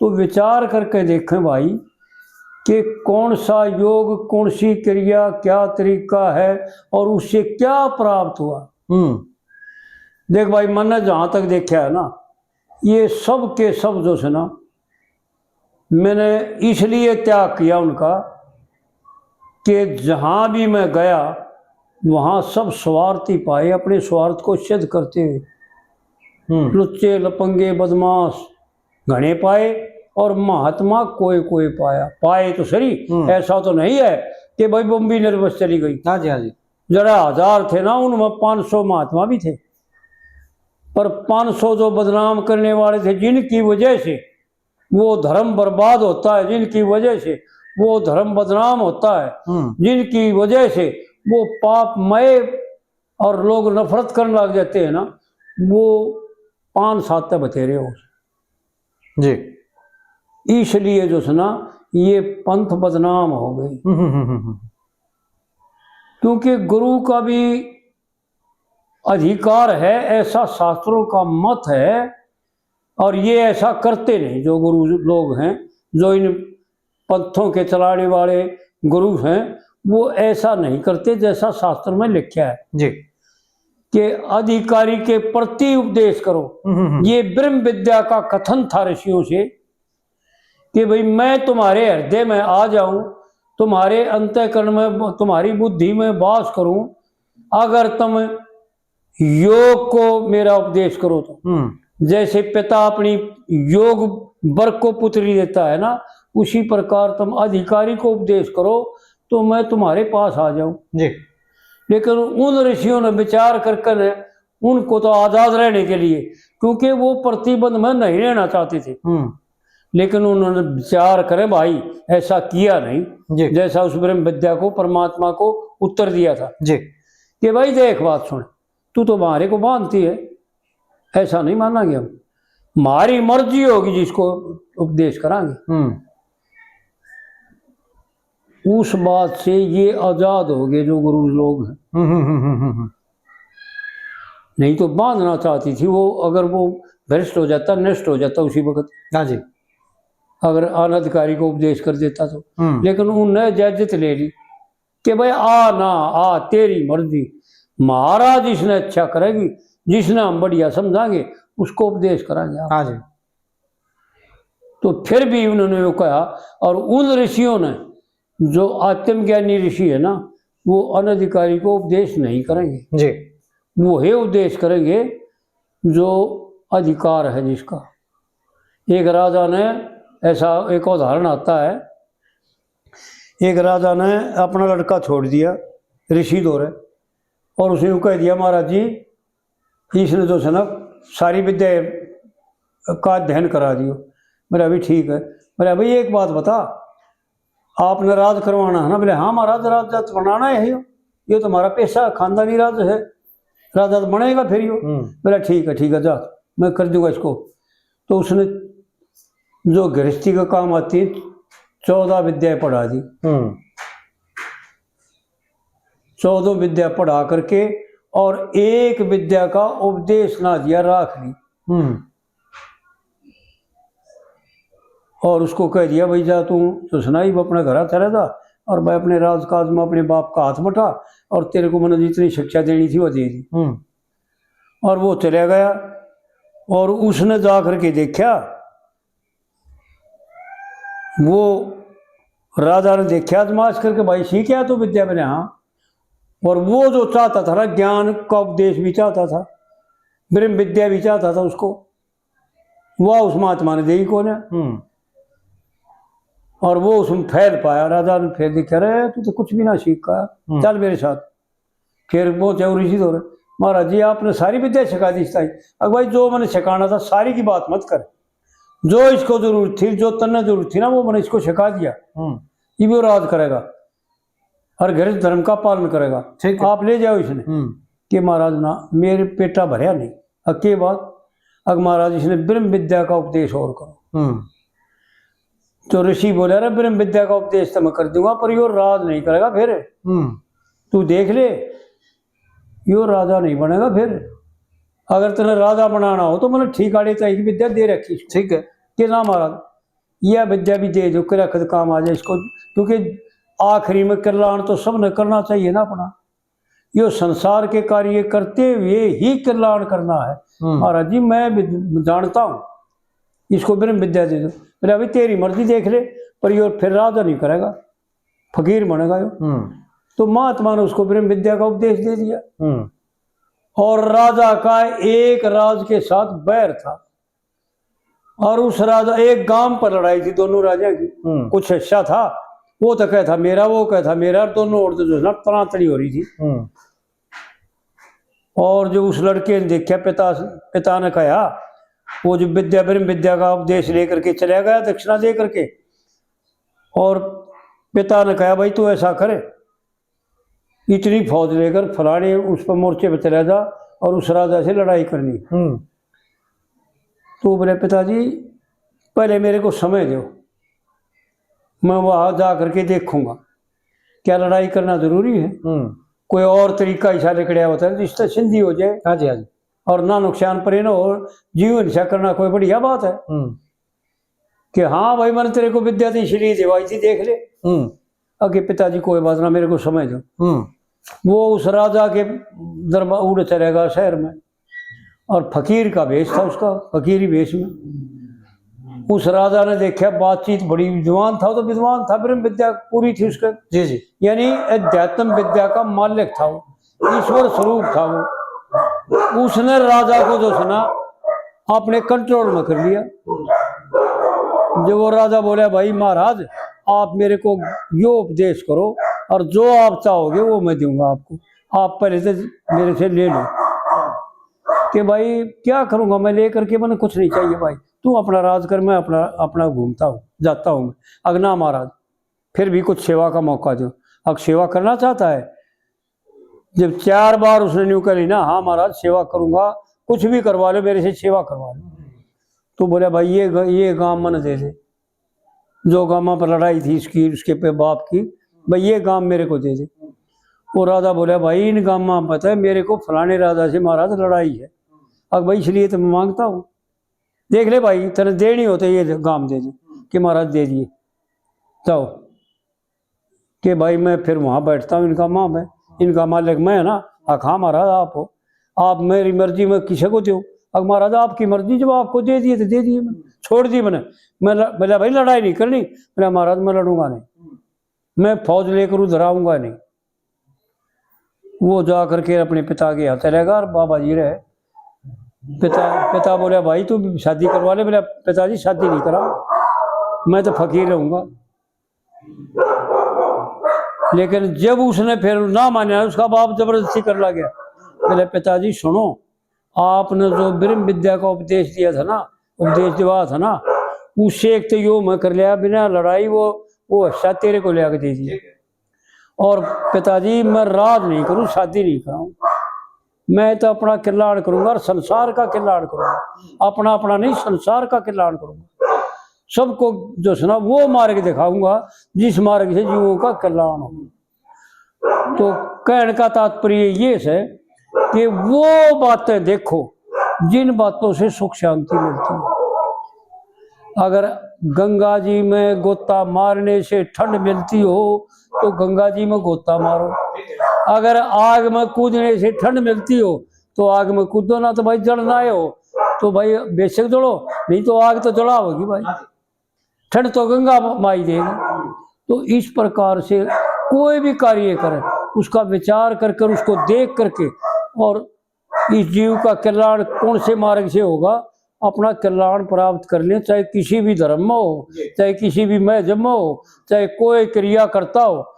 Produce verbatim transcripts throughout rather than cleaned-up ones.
तो विचार करके देखें भाई कि कौन सा योग, कौन सी क्रिया, क्या तरीका है और उससे क्या प्राप्त हुआ। हम्म। देख भाई, मैंने जहाँ तक देखा है ना, ये सब के सब जो है ना, मैंने इसलिए त्याग किया उनका कि जहाँ भी मैं गया, वहाँ सब स्वार्थी पाए, अपने स्वार्थ को सिद्ध करते हुए। हम्म। लुच्चे, लपंगे, बदमाश घणे पाए और महात्मा कोई कोई पाया। पाए तो सही, हम्म। ऐसा तो नहीं है कि भाई बम्बई नर्वस चली गई। हाँ जी, हाँ जी। जरा हजार थे ना, उनमें पाँच सौ महात्मा भी थे, पर पाँच सौ जो बदनाम करने वाले थे, जिनकी वजह से वो धर्म बर्बाद होता है, जिनकी वजह से वो धर्म बदनाम होता है, हम्म। जिनकी वजह से वो पापमय और लोग नफरत करने लग जाते हैं ना, वो पाँच सात तो बतेरे हो। जी। इसलिए जो है ना, ये पंथ बदनाम हो गए। हम्म, हम्म, हम्म, हम्म। क्योंकि गुरु का भी अधिकार है, ऐसा शास्त्रों का मत है, और ये ऐसा करते नहीं। जो गुरु लोग हैं, जो इन पंथों के चलाने वाले गुरु हैं, वो ऐसा नहीं करते जैसा शास्त्र में लिखा है जी। कि अधिकारी के प्रति उपदेश करो। हम्म, हम्म, हम्म। ये ब्रह्म विद्या का कथन था ऋषियों से कि भाई, मैं तुम्हारे हृदय में आ जाऊं, तुम्हारे अंतःकरण में, तुम्हारी बुद्धि में वास करूं, अगर तुम योग को मेरा उपदेश करो तो। हम्म। जैसे पिता अपनी योग बर को पुत्री देता है ना, उसी प्रकार तुम अधिकारी को उपदेश करो तो मैं तुम्हारे पास आ जाऊं। जी। लेकिन उन ऋषियों ने विचार करके ने उनको तो आजाद रहने के लिए, क्योंकि वो प्रतिबंध में नहीं रहना चाहते थे। हम्म। लेकिन उन्होंने विचार करें भाई, ऐसा किया नहीं जी। जैसा उस ब्रह्म विद्या को परमात्मा को उत्तर दिया था जी। कि भाई देख, बात सुन, तू तो म्हारे को बांधती है, ऐसा नहीं मानांगे हम, म्हारी मर्जी होगी जिसको उपदेश करांगे। हम्म। उस बात से ये आजाद हो गए जो गुरु लोग हैं। हम्म, हम्म, हम्म, हम्म, हम्म। नहीं तो बांधना चाहती थी वो, अगर वो भ्रष्ट हो जाता, नष्ट हो जाता उसी वक्त। हाँ जी। अगर अनधिकारी को उपदेश कर देता तो। हम्म। लेकिन उनने इजाजत ले ली कि भाई आ ना आ, तेरी मर्जी, महाराज इसने अच्छा करेगी, जिसने हम बढ़िया समझांगे उसको उपदेश करांगे आप। हाँ जी। तो फिर भी उन्होंने वो कहा, और उन ऋषियों ने, जो आत्मज्ञानी ऋषि है ना, वो अनधिकारी को उपदेश नहीं करेंगे जी। वो ही उपदेश करेंगे जो अधिकार है जिसका। एक राजा ने, ऐसा एक उदाहरण आता है, एक राजा ने अपना लड़का छोड़ दिया ऋषि धोरे, और उसने यूं कह दिया, महाराज जी, इसने जो है ना, सारी विद्या का अध्ययन करा दियो। मेरा भी ठीक है। मेरा भाई, एक बात बता, आपने राज करवाना है ना? बोले, हाँ महाराज, राज जात बनाना है यो, ये तो हमारा पेशा, खानदानी राज है, राजा तो बनेगा फिर यो। हम्म। बोला, ठीक है, ठीक है, जा, मैं कर दूंगा इसको। तो उसने जो गृहस्थी का काम आती है, चौदह विद्याएं पढ़ा दी। हम्म। चौदह विद्या पढ़ा करके और एक विद्या का उपदेश ना दिया, राख ली। हम्म। और उसको कह दिया, भाई जा तू तो सुनाई अपने घर चले जा, और मैं अपने राजकाज में अपने बाप का हाथ बटा, और तेरे को मैंने जितनी शिक्षा देनी थी वो दे दी। हम्म। और वो चला गया, और उसने जा करके देखा, वो राजा ने देखा आजमाश करके, भाई सीख आया तो विद्या मैंने, हाँ। और वो जो चाहता था ना, ज्ञान का उपदेश भी चाहता था, ब्रह्म विद्या भी चाहता था उसको, वह उस महात्मा ने दे ही कोने। हम्म। और वो उसमें फैल पाया। राजा ने फिर देखा, अरे तू तो कुछ भी ना सीख पाया, हम्म। चल मेरे साथ। फिर पहुंचे ऋषि धोरे, महाराज जी आपने सारी विद्या सिखा दी इस ताई। अब भाई जो मैंने सिखाना था सारी की बात मत कर, जो इसको जरूरत थी, जो तन्ने जरूरत थी ना, वो मैंने इसको सिखा दिया। हम्म। ये भी राज करेगा और गृहस्थ धर्म का पालन करेगा। ठीक है। आप ले जाओ इसने। हम्म। कि महाराज ना, मेरे पेटा भरया नहीं। अब के बात? अब महाराज इसने ब्रह्म विद्या का उपदेश और करो। हम्म। तो ऋषि बोले, अरे ब्रह्म विद्या का उपदेश तो मैं कर दूंगा, पर यो राज नहीं करेगा फिर। हम्म। तू देख ले, यो राजा नहीं बनेगा फिर। अगर तने राजा बनाना हो तो मैंने ठीक आड़े तय की विद्या दे रखी इसको। ठीक है। कि ना महाराज, यह विद्या भी दे दो, किरा कद काम आ जाए इसको, क्योंकि आखिरी में कल्याण तो सबने करना चाहिए ना अपना। यो संसार के कार्य करते हुए ही कल्याण करना है। हम्म। महाराज जी, मैं भी जानता हूँ, इसको ब्रह्म विद्या दे दो। बोले, अभी तेरी मर्जी देख ले, पर यो फिर राजा नहीं करेगा, फकीर बनेगा यो। हम्म। तो महात्मा ने उसको ब्रह्म विद्या का उपदेश दे दिया। हम्म। और राजा का एक राज के साथ बैर था, और उस राजा, एक गांव पर लड़ाई थी दोनों राजा की। हम्म। कुछ हिस्सा था, वो तो कह था मेरा, वो कह था मेरा, और दोनों ओर तो जो है ना, तनातनी हो रही थी। हम्म। और जो उस लड़के ने देखा, पिता, पिता ने कहा, वो जो विद्या, ब्रह्म विद्या का उपदेश लेकर के चला गया, दक्षिणा दे करके, और पिता ने कहा, भाई, तू ऐसा करे, इतनी फौज लेकर फलाने उस पर मोर्चे पर चला जा और उस राजा से लड़ाई करनी। हम्म। तो बोले, पिताजी, पहले मेरे को समय दो, मैं वहां जा करके देखूंगा, क्या लड़ाई करना जरूरी है? हम्म। कोई और तरीका ऐसा निकलिया होता है जिससे संधि हो जाए। हाँ जी, हाँ जी। और ना नुकसान पड़े ना हो, जीव हिंसा करना कोई बढ़िया बात है? हम्म। कि हाँ भाई, मैंने तेरे को विद्या तो इसलिए दिवाई थी, देख ले। हम्म। आगे, पिताजी, कोई बात ना, मेरे को समय दो। हम्म। वो उस राजा के दरबार उड़े चलेगा शहर में, और फकीर का भेष था उसका, फकीरी भेष में। उस राजा ने देखा, बातचीत बड़ी विद्वान था, वो तो विद्वान था, ब्रह्म विद्या पूरी थी उसके। जी, जी। यानी अध्यात्म विद्या का मालिक था वो, ईश्वर स्वरूप था वो। उसने राजा को जो सुना, अपने कंट्रोल में कर लिया। जो वो राजा बोला, भाई महाराज, आप मेरे को यो उपदेश करो, और जो आप चाहोगे वो मैं दूंगा आपको, आप पहले से मेरे से ले लो। कि भाई, क्या करूंगा मैं लेकर के, मैंने कुछ नहीं चाहिए भाई, तू अपना राज कर, मैं अपना, अपना घूमता हूँ, जाता हूँ मैं। अग ना महाराज, फिर भी कुछ सेवा का मौका दो। अब सेवा करना चाहता है। जब चार बार उसने न्यू कह ली ना, हाँ महाराज, सेवा करूंगा, कुछ भी करवा लो, मेरे से सेवा करवा लो, तो बोला, भाई, ये ग-, ये गांव मैंने दे दे, जो गांव पर लड़ाई थी इसकी, उसके पे बाप की, भाई, ये गांव मेरे को दे दे। वो राजा बोला, भाई, इन गांव में पता है मेरे को फलाने राजा से महाराज लड़ाई है, अब भाई, इसलिए तो मैं मांगता हूँ। देख ले भाई, तने देनी हो तो ये गांव दे दे, कि महाराज दे दिए, जाओ। कि भाई, मैं फिर वहां बैठता हूँ इनका माँ में, इनका मालिक मैं है ना, अखा महाराज आप हो, आप मेरी मर्जी में किसे को दो। अब महाराज, आपकी मर्जी, जब आपको दे दिए तो दे दिए, मैंने छोड़ दी मैंने। मैं ल-, बोला, भाई, लड़ाई नहीं करनी। बोला, महाराज, मैं लड़ूंगा नहीं, मैं फौज लेकर उधर आऊंगा नहीं। वो जा करके अपने पिता के यहाँ चलेगा और बाबा जी रहे। पिता, पिता बोला, भाई, तू शादी करवा ले। बोला, पिताजी, शादी नहीं करा, मैं तो फकीर रहूंगा। लेकिन जब उसने फिर ना माना, उसका बाप जबरदस्ती कर ला गया। बोले, पिताजी सुनो, आपने जो ब्रह्म विद्या का उपदेश दिया था ना, उपदेश दिवा था ना, उससे एक तो यो मैं कर लिया, बिना लड़ाई वो, वो हिस्सा तेरे को ले आके दे दिया। और पिताजी, मैं राज नहीं करूँ, शादी नहीं कराऊँ, मैं तो अपना कल्याण करूंगा और संसार का कल्याण करूंगा। अपना, अपना नहीं, संसार का कल्याण करूंगा। सबको जो है ना, वो मार्ग दिखाऊंगा जिस मार्ग से जीवों का कल्याण हो। तो कहने का तात्पर्य ये है कि वो बातें देखो जिन बातों से सुख शांति मिलती है। अगर गंगा जी में गोता मारने से ठंड मिलती हो तो गंगा जी में गोता मारो। अगर आग में कूदने से ठंड मिलती हो तो आग में कूदो, ना तो भाई जलना है हो तो भाई बेशक जलो, नहीं तो आग तो जला होगी भाई, ठंड तो गंगा माई देगी। तो इस प्रकार से कोई भी कार्य करें, उसका विचार कर कर, उसको देख करके, और इस जीव का कल्याण कौन से मार्ग से होगा, अपना कल्याण प्राप्त कर लें, चाहे किसी भी धर्म में हो, चाहे किसी भी मजहब में हो, चाहे कोई क्रिया करता हो।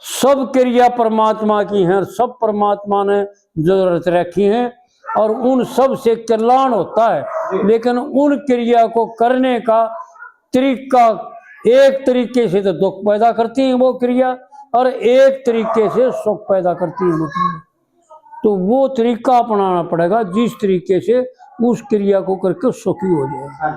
सब क्रिया परमात्मा की हैं, सब परमात्मा ने जो रच रखी हैं और उन सब से कल्याण होता है। लेकिन उन क्रिया को करने का तरीका, एक तरीके से तो दुख पैदा करती है वो क्रिया, और एक तरीके से सुख पैदा करती है वो क्रिया। तो वो तरीका अपनाना पड़ेगा जिस तरीके से उस क्रिया को करके सुखी हो जाए।